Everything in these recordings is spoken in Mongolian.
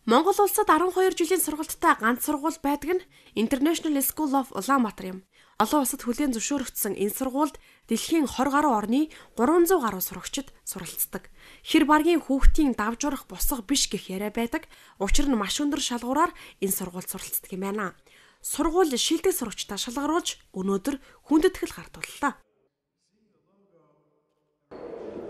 Монгол улсад 12 жилийн сургалттай ганц сургууль байдаг нь International School of Ulaanbaatar юм. Олон улсад хүлээн зөвшөөрөгдсөн энэ сургуульд дэлхийн 20 гаруй орны 300 гаруй сурагчид суралцдаг. Хэр баргийн хүүхдийн давж урах босго биш гэх яриа байдаг. Учир нь маш өндөр шалгуураар энэ сургуульд суралцдаг юм байна. Сургууль шилдэг сурагчдаа шалгаруулж өнөөдөр хүндэтгэл гардууллаа.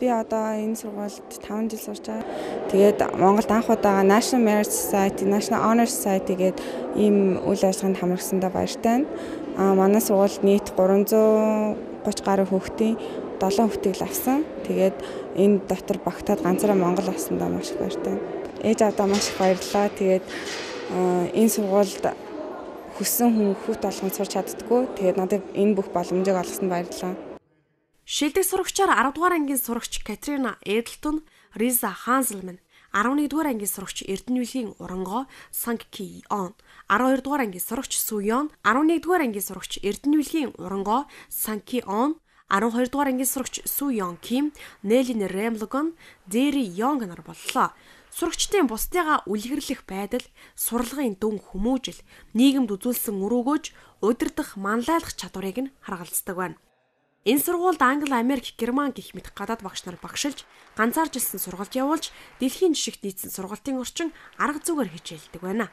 Би одоо энэ сургуульд 5 жил сурч байгаа. Тэгээд Монголд анх удаага National Merit Society, National Honor Society гээд ийм үйл ажиллагаанд хамрагдсандаа баяртай байна. Манай сургуульд нийт 330 гаруй хүүхдийн 7 хүүхдийг л авсан. Тэгээд энэ дотор багтаад ганцаараа Монгол авсандаа маш их баяртай байна. Ээж аавдаа маш их баярлалаа. Тэгээд энэ сургуульд хүссэн хүн хүүхд болгон сурч чаддаггүй. Тэгээд надад энэ бүх боломжийг олгосонд баярлалаа. Шилдэг сурагчаар 10 дугаар ангийн сурагч Катрина Эдлтон, Риза Ханзелман, 11 дугаар ангийн сурагч Эрдэнэвлийн Урангоо Санг Ки Он, 12 дугаар ангийн сурагч Суён, 11 дугаар ангийн сурагч Эрдэнэвлийн Урангоо Санг Ки Он, 12 дугаар ангийн сурагч Суён Ким, Нелин Ремлогон, Зэри Йонг нар боллоо. Сурагчдын бусдыгаа үлгэрлэх байдал, сурлагын дүн хүмүүжил, нийгэмд үзүүлсэн үр өгөөж, удирдах, манлайлах чадварыг нь харгалздаг байна. Энэ сургуульд Англи, Америк, Герман гэх мэт гадаад багш нар багшилж, ганцааржилсан сургалт явуулж, дэлхийн жишгт нийцсэн сургалтын орчин арга зүгээр хичээлдэг байна.